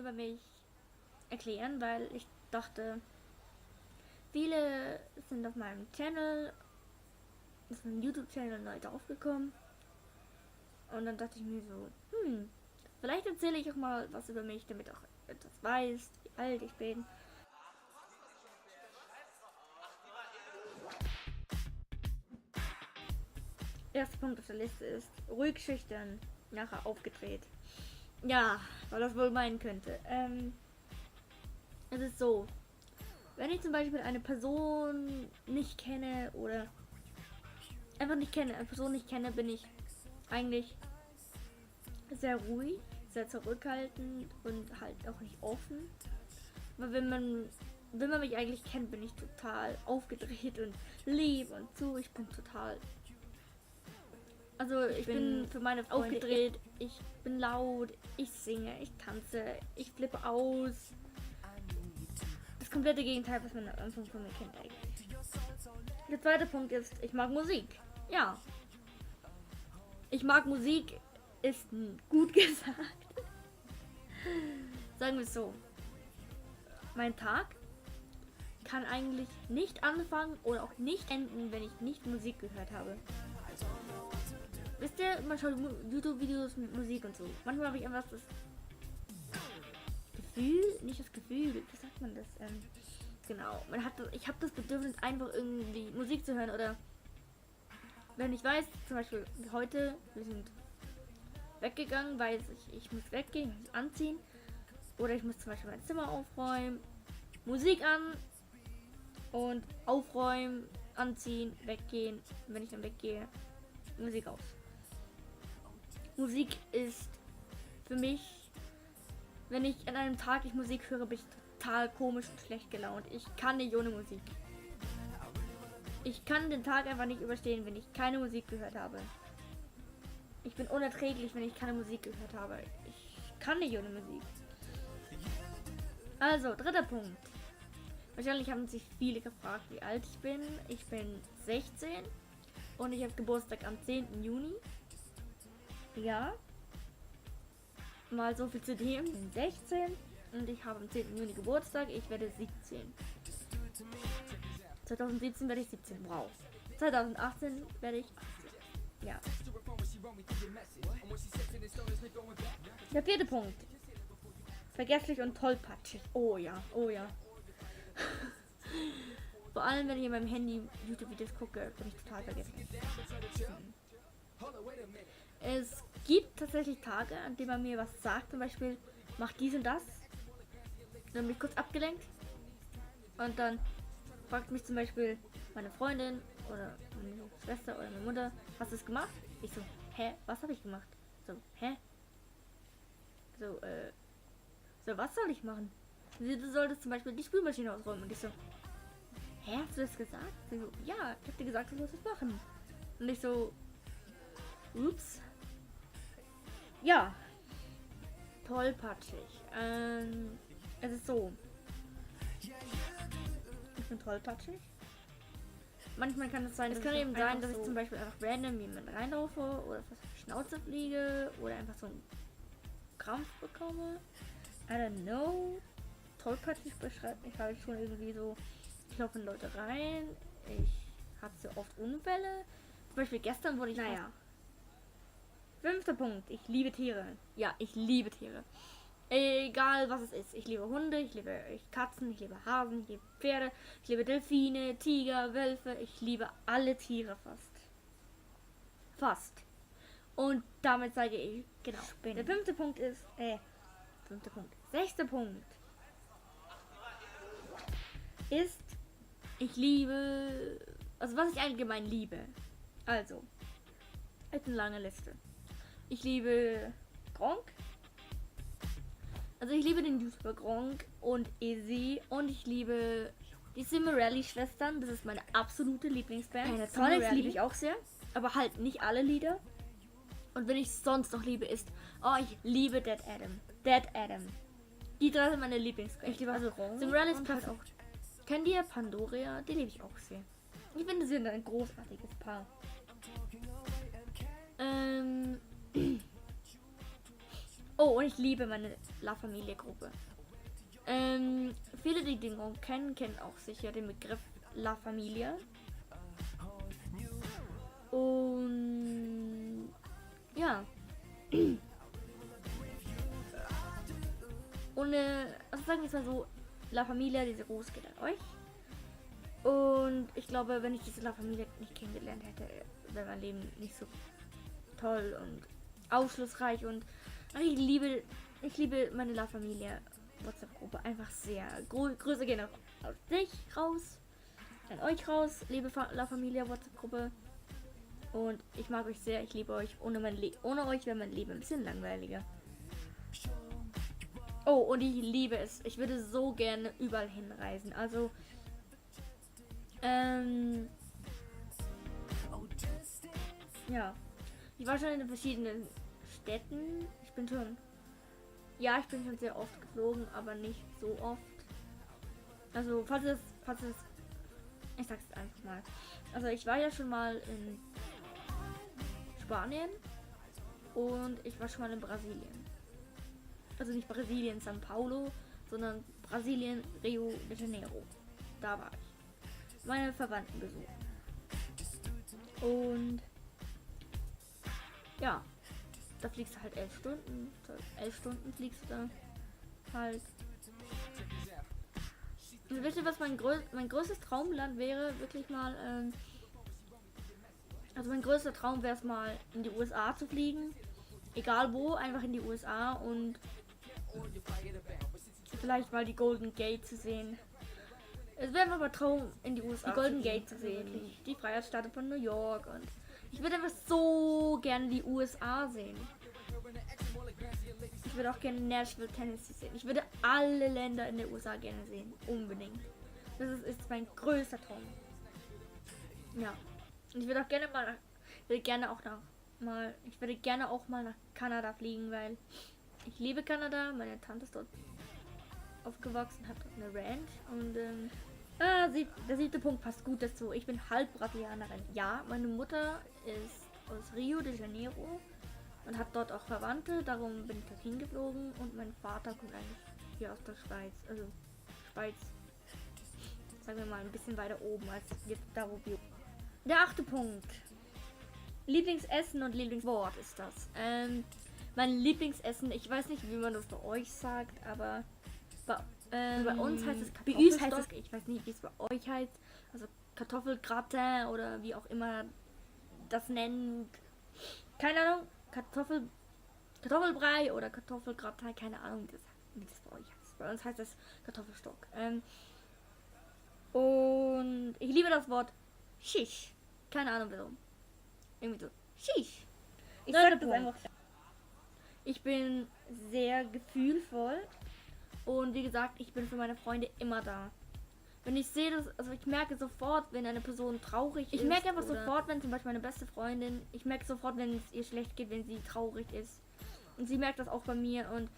über mich erklären, weil ich dachte, viele sind auf meinem Channel, auf meinem YouTube-Channel neu draufgekommen. Und dann dachte ich mir so, vielleicht erzähle ich auch mal was über mich, damit auch etwas weiß, wie alt ich bin. Erster Punkt auf der Liste ist ruhig schüchtern, nachher aufgedreht. Ja, weil das wohl meinen könnte. Es ist so, wenn ich zum Beispiel eine Person nicht kenne oder einfach nicht kenne, eine Person nicht kenne, bin ich eigentlich sehr ruhig, sehr zurückhaltend und halt auch nicht offen. Aber wenn man mich eigentlich kennt, bin ich total aufgedreht und lieb und zu. Ich bin total. Also ich bin für meine Freunde aufgedreht, ich bin laut, ich singe, ich tanze, ich flippe aus. Das komplette Gegenteil, was man am Anfang von mir kennt eigentlich. Der zweite Punkt ist, ich mag Musik. Ja. Ich mag Musik, ist gut gesagt. Sagen wir es so. Mein Tag kann eigentlich nicht anfangen oder auch nicht enden, wenn ich nicht Musik gehört habe. Wisst ihr, man schaut YouTube-Videos mit Musik und so. Manchmal habe ich einfach das Gefühl, nicht das Gefühl, wie sagt man das? Genau, ich habe das Bedürfnis, einfach irgendwie Musik zu hören oder wenn ich weiß, zum Beispiel heute, wir sind weggegangen, weil ich muss weggehen, ich muss anziehen oder ich muss zum Beispiel mein Zimmer aufräumen, Musik an und aufräumen, anziehen, weggehen, wenn ich dann weggehe, Musik aus. Musik ist für mich, wenn ich an einem Tag Musik höre, bin ich total komisch und schlecht gelaunt. Ich kann nicht ohne Musik. Ich kann den Tag einfach nicht überstehen, wenn ich keine Musik gehört habe. Ich bin unerträglich, wenn ich keine Musik gehört habe. Ich kann nicht ohne Musik. Also, dritter Punkt. Wahrscheinlich haben sich viele gefragt, wie alt ich bin. Ich bin 16 und ich habe Geburtstag am 10. Juni. Ja. Mal so viel zu dem. Ich bin 16 und ich habe am 10. Juni Geburtstag. Ich werde 17. 2017 werde ich 17. Wow. 2018 werde ich 18. Ja. Der vierte Punkt. Vergesslich und tollpatschig. Oh ja, oh ja. Vor allem, wenn ich in meinem Handy YouTube-Videos gucke, bin ich total vergesslich. Es gibt tatsächlich Tage, an denen man mir was sagt, zum Beispiel, mach dies und das. Dann bin ich kurz abgelenkt. Und dann fragt mich zum Beispiel meine Freundin oder meine Schwester oder meine Mutter, hast du es gemacht? Ich so, hä, was habe ich gemacht? So, hä? So, was soll ich machen? Du solltest zum Beispiel die Spülmaschine ausräumen. Und ich so, hä, hast du das gesagt? Sie so, ja, ich hab dir gesagt, du sollst es machen. Und ich so, ups. Ja. Tollpatschig. Es ist so. Ich bin tollpatschig. Manchmal kann es sein, dass ich zum Beispiel einfach random jemanden reinlaufe oder fast auf die Schnauze fliege oder einfach so einen Krampf bekomme. I don't know. Tollpatschig beschreibt mich halt schon irgendwie so. Ich laufe in Leute rein. Ich habe so oft Unfälle. Zum Beispiel gestern wurde ich. Naja. Fünfter Punkt. Ich liebe Tiere. Ja, ich liebe Tiere. Egal was es ist. Ich liebe Hunde, ich liebe Katzen, ich liebe Hasen, ich liebe Pferde, ich liebe Delfine, Tiger, Wölfe. Ich liebe alle Tiere fast. Fast. Und damit sage ich, genau. Der fünfte Punkt ist, fünfter Punkt. Sechster Punkt ist, ich liebe, also was ich allgemein liebe. Also, jetzt eine lange Liste. Ich liebe Gronkh. Also ich liebe den YouTuber Gronkh und Izzy und ich liebe die Cimorelli-Schwestern. Das ist meine absolute Lieblingsband. Sonics liebe ich auch sehr, aber halt nicht alle Lieder. Und wenn ich sonst noch liebe ist, ich liebe Dead Adam. Dead Adam. Die drei sind meine Lieblingsbands. Ich liebe also Cimorellis passt auch. Kennt ihr Pandoria? Die liebe ich auch sehr. Ich finde, sie sind ein großartiges Paar. Oh, und ich liebe meine La Familie Gruppe. Viele, die den Raum kennen, kennen auch sicher den Begriff La Familia. Und ja. Und also sagen wir es mal so, La Familia, diese Gruß geht an euch. Und ich glaube, wenn ich diese La Familia nicht kennengelernt hätte, wäre mein Leben nicht so toll und aufschlussreich. Und ich liebe meine La Familia WhatsApp-Gruppe einfach sehr. Grüße gehen auch auf dich raus, an euch raus, liebe La Familia WhatsApp-Gruppe. Und ich mag euch sehr, ich liebe euch. Ohne euch wäre mein Leben ein bisschen langweiliger. Oh, und ich liebe es. Ich würde so gerne überall hinreisen. Also, ja. Ich war schon in verschiedenen Städten. Ich bin schon sehr oft geflogen, aber nicht so oft. Also, ich sag's einfach mal. Also, ich war ja schon mal in Spanien und ich war schon mal in Brasilien. Also nicht Brasilien, São Paulo, sondern Brasilien, Rio de Janeiro. Da war ich. Meine Verwandten besucht. Und ja, da fliegst du halt 11 Stunden. 11 Stunden fliegst du da halt. Und wisst ihr, was mein größtes Traumland wäre? Wirklich mal, also mein größter Traum wäre es mal in die USA zu fliegen. Egal wo, einfach in die USA und vielleicht mal die Golden Gate zu sehen. Es wäre einfach mal Traum, in die USA die Golden Gate zu sehen. Die Freiheitsstatue von New York. Und ich würde einfach so gerne die USA sehen. Ich würde auch gerne Nashville, Tennessee sehen. Ich würde alle Länder in der USA gerne sehen. Unbedingt. Das ist mein größter Traum. Ja. Und ich würde auch gerne mal ich würde gerne auch mal nach Kanada fliegen, weil ich liebe Kanada. Meine Tante ist dort aufgewachsen, hat dort eine Ranch. Und der 7. Punkt passt gut dazu. Ich bin halb Brasilianerin. Ja, meine Mutter ist aus Rio de Janeiro und hat dort auch Verwandte. Darum bin ich dorthin geflogen. Und mein Vater kommt eigentlich hier aus der Schweiz. Also Schweiz, sagen wir mal, ein bisschen weiter oben als da, wo wir. Der 8. Punkt. Lieblingsessen und Lieblingswort ist das. Mein Lieblingsessen, ich weiß nicht, wie man das bei euch sagt, aber bei uns heißt es Kartoffelstock. Ich weiß nicht, wie es bei euch heißt. Also Kartoffelgratin oder wie auch immer das nennt. Keine Ahnung. Kartoffelbrei oder Kartoffelgratin, keine Ahnung, wie das bei euch heißt. Bei uns heißt es Kartoffelstock. Und ich liebe das Wort Shish. Keine Ahnung warum. Irgendwie so. Shish. Ich sage das einfach. Ich bin sehr gefühlvoll. Und wie gesagt, ich bin für meine Freunde immer da. Wenn ich sehe das, also ich merke sofort, wenn eine Person traurig ist. Ich merke einfach sofort, wenn zum Beispiel meine beste Freundin, ich merke sofort, wenn es ihr schlecht geht, wenn sie traurig ist. Und sie merkt das auch bei mir und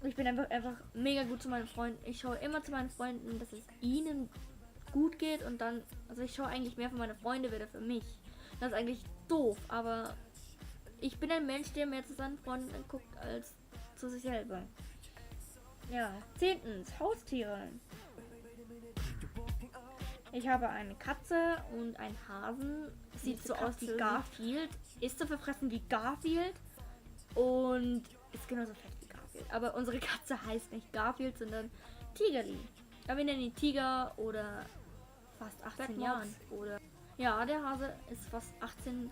ich bin einfach mega gut zu meinen Freunden. Ich schaue immer zu meinen Freunden, dass es ihnen gut geht und dann, also ich schaue eigentlich mehr für meine Freunde, wieder für mich. Das ist eigentlich doof, aber ich bin ein Mensch, der mehr zu seinen Freunden guckt als zu sich selber. Ja. 10. Haustiere. Ich habe eine Katze und einen Hasen. Sieht so aus wie Garfield. Ist so verfressen wie Garfield. Und ist genauso fett wie Garfield. Aber unsere Katze heißt nicht Garfield, sondern Tigerli. Aber wir nennen ihn Tiger oder fast 18 Jahren. Oder ja, der Hase ist fast 18.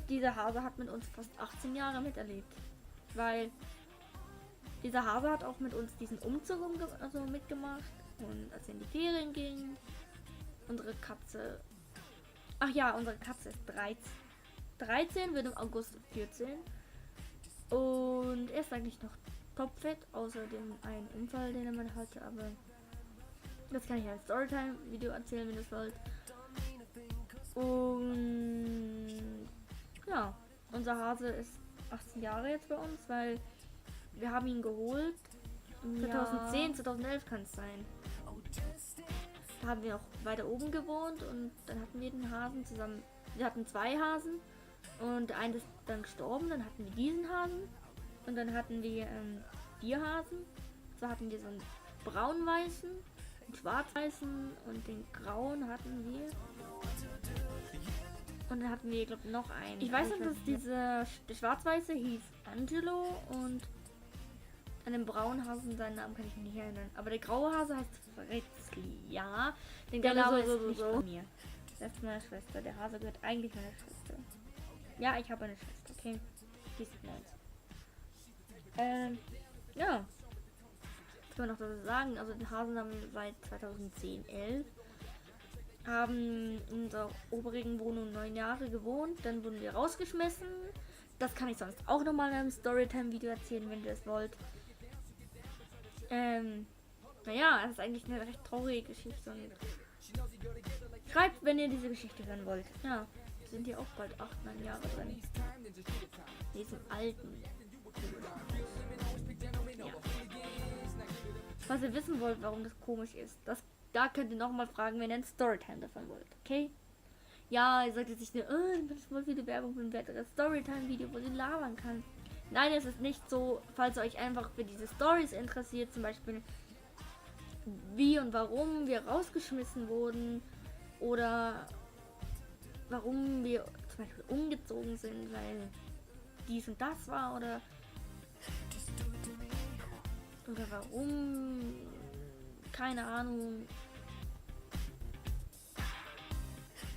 Dieser Hase hat mit uns fast 18 Jahre miterlebt. Weil dieser Hase hat auch mit uns diesen Umzug mitgemacht. Und als wir in die Ferien gingen, unsere Katze ist 13, wird im August 14. Und er ist eigentlich noch topfit, außer dem einen Unfall, den er mal hatte. Aber das kann ich als Storytime-Video erzählen, wenn ihr es wollt. Und ja, unser Hase ist 18 Jahre jetzt bei uns, weil wir haben ihn geholt. 2010, 2011 kann es sein. Da haben wir noch weiter oben gewohnt und dann hatten wir den Hasen zusammen. Wir hatten 2 Hasen Und der eine ist dann gestorben, dann hatten wir diesen Hasen. Und dann hatten wir 4 Hasen. So hatten wir so einen braun-weißen, einen schwarz-weißen und den grauen hatten wir. Und dann hatten wir, glaube ich, noch einen. Ich weiß noch, dass der schwarz-weiße hieß Angelo und an dem braunen Hasen, seinen Namen kann ich mich nicht erinnern. Aber der graue Hase heißt Fritzli, ja. Den glaube ist nicht von mir. Das ist meine Schwester. Der Hase gehört eigentlich meiner Schwester. Ja, ich habe eine Schwester, okay. Die ist 9. Ja. Was kann man noch dazu sagen? Also den Hasen haben wir seit 2010, 11. Haben in unserer oberigen Wohnung 9 Jahre gewohnt. Dann wurden wir rausgeschmissen. Das kann ich sonst auch nochmal in einem Storytime-Video erzählen, wenn ihr es wollt. Naja, es ist eigentlich eine recht traurige Geschichte. Und schreibt, wenn ihr diese Geschichte hören wollt. Ja, sind hier auch bald 8, 9 Jahre drin. Diesen alten. Ja. Was ihr wissen wollt, warum das komisch ist, da könnt ihr nochmal fragen, wenn ihr ein Storytime davon wollt, okay? Ja, ihr solltet sich nicht, das ist voll viele Werbung für ein weiteres Storytime-Video, wo sie labern kann. Nein, es ist nicht so, falls ihr euch einfach für diese Stories interessiert, zum Beispiel wie und warum wir rausgeschmissen wurden oder warum wir zum Beispiel umgezogen sind, weil dies und das war oder warum, keine Ahnung,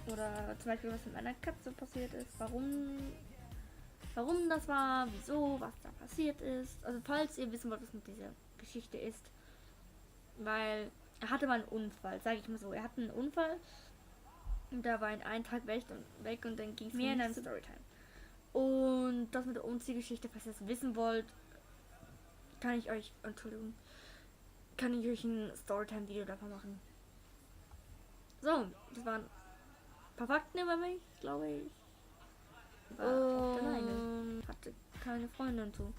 oder zum Beispiel was mit meiner Katze passiert ist, warum das war, wieso, was da passiert ist. Also falls ihr wissen wollt, was mit dieser Geschichte ist. Weil er hatte mal einen Unfall, sage ich mal so. Er hatte einen Unfall und da war ein Tag weg und dann ging es mir in einem Storytime. Und das mit der Umziehgeschichte, falls ihr es wissen wollt, kann ich euch ein Storytime-Video davon machen. So, das waren ein paar Fakten über mich, glaube ich. Alleine. Hatte keine Freundin zu.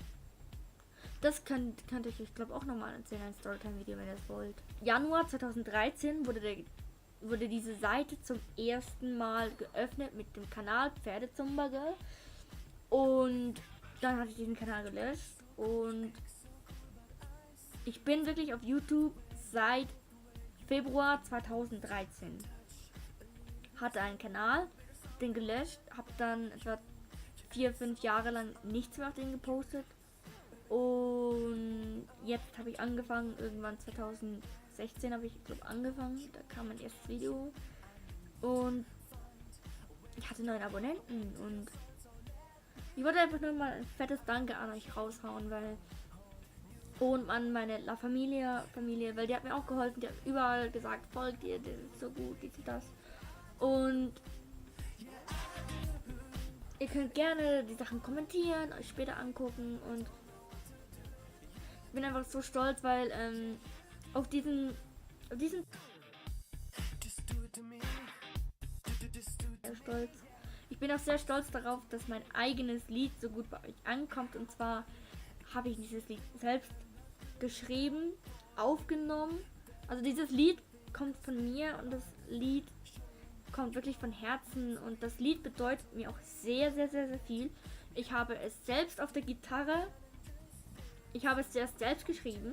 Das könnte ich euch glaube auch nochmal erzählen, ein Storytime-Video, wenn ihr das wollt. Januar 2013 wurde diese Seite zum ersten Mal geöffnet mit dem Kanal Pferdezumba-Girl. Und dann hatte ich diesen Kanal gelöscht. Und ich bin wirklich auf YouTube seit Februar 2013. Hatte einen Kanal, den gelöscht, habe dann etwa 4-5 Jahre lang nichts mehr auf den gepostet. Und jetzt habe ich angefangen, irgendwann 2016 habe ich angefangen, da kam mein erstes Video. Und ich hatte 9 Abonnenten und ich wollte einfach nur mal ein fettes Danke an euch raushauen, weil und an meine La Familia, weil die hat mir auch geholfen, die hat überall gesagt, folgt ihr, das ist so gut, dies und das. Und ihr könnt gerne die Sachen kommentieren, euch später angucken und ich bin einfach so stolz, weil auf diesen stolz. Ich bin auch sehr stolz darauf, dass mein eigenes Lied so gut bei euch ankommt und zwar habe ich dieses Lied selbst geschrieben, aufgenommen. Also dieses Lied kommt von mir und das Lied kommt wirklich von Herzen und das Lied bedeutet mir auch sehr, sehr, sehr, sehr viel. Ich habe es selbst auf der Gitarre, ich habe es zuerst selbst geschrieben,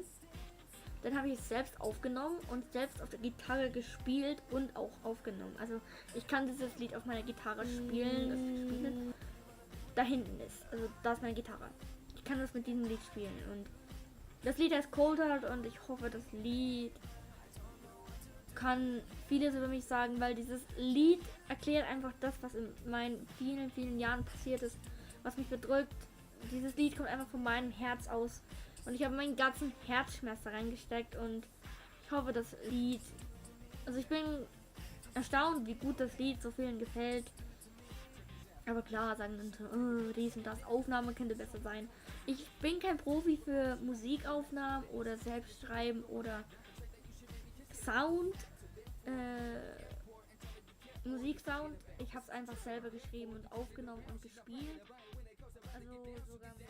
dann habe ich es selbst aufgenommen und selbst auf der Gitarre gespielt und auch aufgenommen. Also ich kann dieses Lied auf meiner Gitarre spielen, da hinten ist, also da ist meine Gitarre. Ich kann das mit diesem Lied spielen und das Lied heißt Cold Heart und ich hoffe, das Lied kann vieles über mich sagen, weil dieses Lied erklärt einfach das, was in meinen vielen, vielen Jahren passiert ist, was mich bedrückt. Dieses Lied kommt einfach von meinem Herz aus und ich habe meinen ganzen Herzschmerz da reingesteckt und ich hoffe, das Lied, also ich bin erstaunt, wie gut das Lied so vielen gefällt. Aber klar, sagen dann so, dies und das, Aufnahme könnte besser sein. Ich bin kein Profi für Musikaufnahmen oder Selbstschreiben oder Sound, Musiksound. Ich habe es einfach selber geschrieben und aufgenommen und gespielt. Also sogar mit